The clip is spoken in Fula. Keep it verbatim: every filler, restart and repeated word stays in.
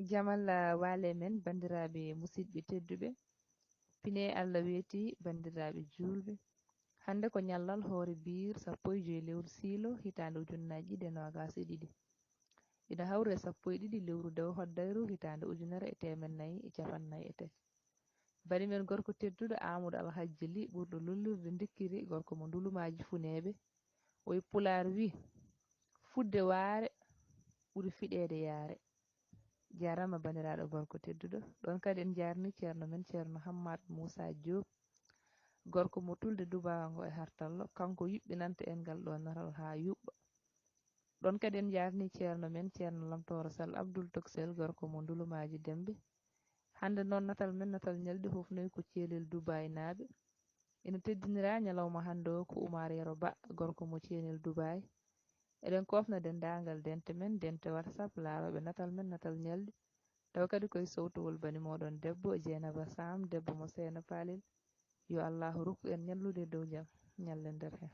Jamal, ah, waale men, banndiraaɓe musidɓe tedduɓe. Pine Allah weeti, banndiraaɓe juulɓe. Hannde ko ñallal hoore biir sappo e joy lewru siilo, hitaande ujunnaaji ɗiɗi e noogaas e ɗiɗi. Ina hawri e sappo e ɗiɗi lewru dewo hoddayru, hitaande ujunere e teemen nayi e capanɗe nayi e tati. Bani men gorko tedduɗo Amadou Alhajji Ly, ɓurɗo lollirde ndikkiri gorko mo ndulumaaji funeeɓe. Oyi pulaar wi, "Fudde waare ɓuri fiɗeede yaare." Jaaraama, bandiraaɗo gorko tedduɗo. Ɗoon kadi en njaarni ceerno men, ceerno Hammad Moussa Diop, gorko mo tulde Dubawa ngo e Hartallo, kanko yuɓɓinanta en ngal ɗo natal haa yuɓɓa. Ɗoon kadi en njaarni ceerno men, ceerno Lamtooro Sall Abdul Toksel, gorko mo Ndulumaaji Dembe. Hannde noon natal men, natal ñalɗi, hufnoyi ko ceelel Dubaynaaɓe. Ina teddinira ñalawma hannde o ko Oumar Yero Ba, gorko mo Ceenel Dubaay. Eɗen koofna denndaangal dente men, dente WhatsApp, laarooɓe natal men, natal ñalɗi. Tawa kadi koye sowtowol bani mooɗon debbo, Jeynaba Sam, debbo mo Seyna Palel. Yo Allaahu rokku en ñallude e dow jam, ñallen nder heen.